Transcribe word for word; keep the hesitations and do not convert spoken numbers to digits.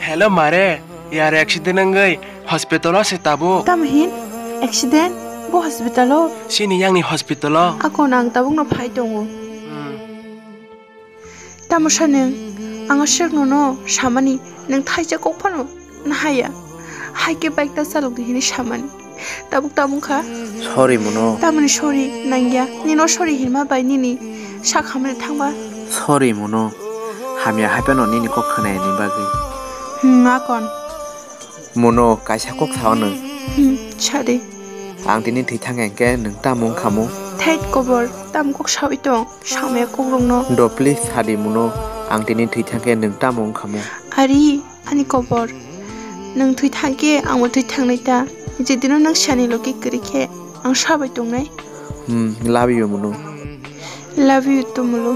Hello mare, yar accident wngwi hospital o se tabuk. Tamo hin? Accident? Bo hospital o? Chini yang ni hospital o. Akon ang tabuk no phai tongo. Hmm. Tamo saneng, ang aswk nono samani, nwng thaisa kok phano nahaya. Hai khe bike ta chalok di hini samani. Tabuk tabuk kha. Sorry muno. Tamoni sorry nangya. Nino sorry hinma bai nini sak hamri thangba. Sorry muno. Hamya hai phano nini kok khwnaya ni bagwi. Hmm, akon. Muno kaisa kok sao nwng. Hmm, sadi. Ang tini thwi thang khe nwng tamo wngkhamu? Thait kobor, tam kok sawi tong, samaya kok rokno. Do please sadi muno, ang tini thwi thang khe nwng tamo wngkhamu? Ari, ani kobor. Nwng thwi thang khe, angbo thwi thangnai ta. Jedino nwng sani logi kwrwi khe, ang sabai tongnai. Hmm, love you muno. Love you too mulo.